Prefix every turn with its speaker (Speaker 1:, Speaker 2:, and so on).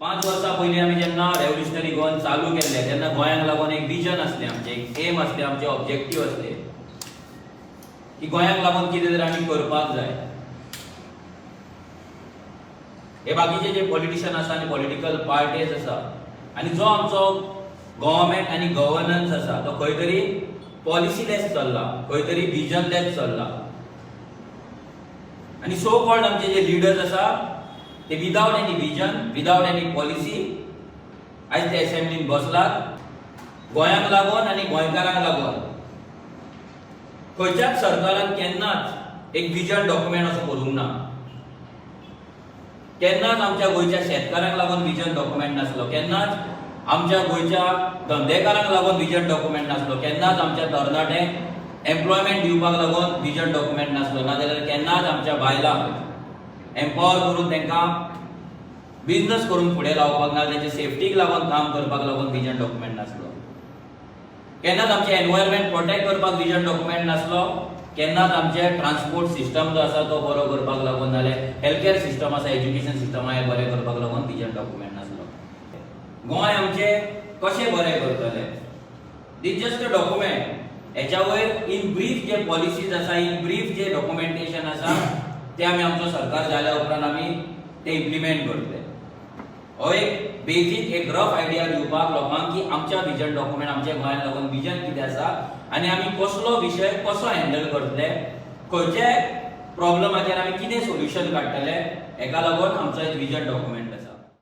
Speaker 1: 5 वर्सां पयलीं आमी जेन्ना रेव्होल्युशनरी गोवन चालू केल्लें तेन्ना गोंयांक लागून एक विजन आसलें आमचें, एक एम आसलें, आमचें ऑब्जेक्टीव आसलें की गोंयांक लागून कितें तरी आमी करपाक जाय. हे बाकीचे जे पॉलिटिशियन आसा आनी पॉलिटिकल पार्टीज आसा आनी जो आमचो गव्हर्मेंट आनी गव्हर्नन्स आसा तो खंय तरी पॉलिसीलेस चल्ला, खंय तरी विजनलेस चल्ला आनी सो कॉल्ड आमचे जे लिडर्स आसा ते without any vision, without any policy आयज ते असेंब्लीन बसलात. गोंयांक लागून आनी गोंयकारांक लागून खंयच्याच सरकारान केन्नाच एक विजन डॉक्युमेंट असो करूंक ना. केन्नाच आमच्या गोंयच्या शेतकारांक लागून विजन डॉक्युमेंट नासलो, केन्नाच आमच्या गोंयच्या धंदेकारांक लागून विजन डॉक्युमेंट नासलो, केन्नाच आमच्या तरणाट्यांक एम्प्लॉयमेंट दिवपाक लागून विजन डॉक्युमेंट नासलो, नाजाल्यार केन्नाच आमच्या बायलांक एम्पावर करून तांकां बिझनस करून फुडें लावपाक ना, तेंच्या सेफ्टीक लागून काम करपाक लागून विजन डॉक्युमेंट नासलो. केन्नाच आमचें एनवायरमेंट प्रोटेक्ट करपाक विजन डॉक्युमेंट नासलो. केन्नाच आमचे ट्रान्सपोर्ट सिस्टम जो आसा तो बरो करपाक लागून, नाल्यार हेल्थ सिस्टम आसा, एज्युकेशन सिस्टम आहा, बरें करपाक लागून विजन डॉक्युमेंट नासलो. गोंय आमचें कशें बरें करतले? This just a document. हेच्या वयर इन ब्रीफ जे पॉलिसीज आसा, इन ब्रीफ जे डॉक्युमेंटेशन आसा, ते आमी आमचो सरकार जाल्या उपरांत आमी ते इम्प्लिमेंट करतले. हो एक बेजीक, एक रफ आयडिया दिवपाक लोकांक की आमच्या विजन डॉक्युमेंट, आमच्या गोंयांत लागून विजन कितें आसा आनी आमी कसलो विशय कसो हँडल करतले, खंयचे प्रॉब्लमाचेर आमी कितें सोल्युशन काडटले, हेका लागून आमचो एक विजन डॉक्युमेंट आसा.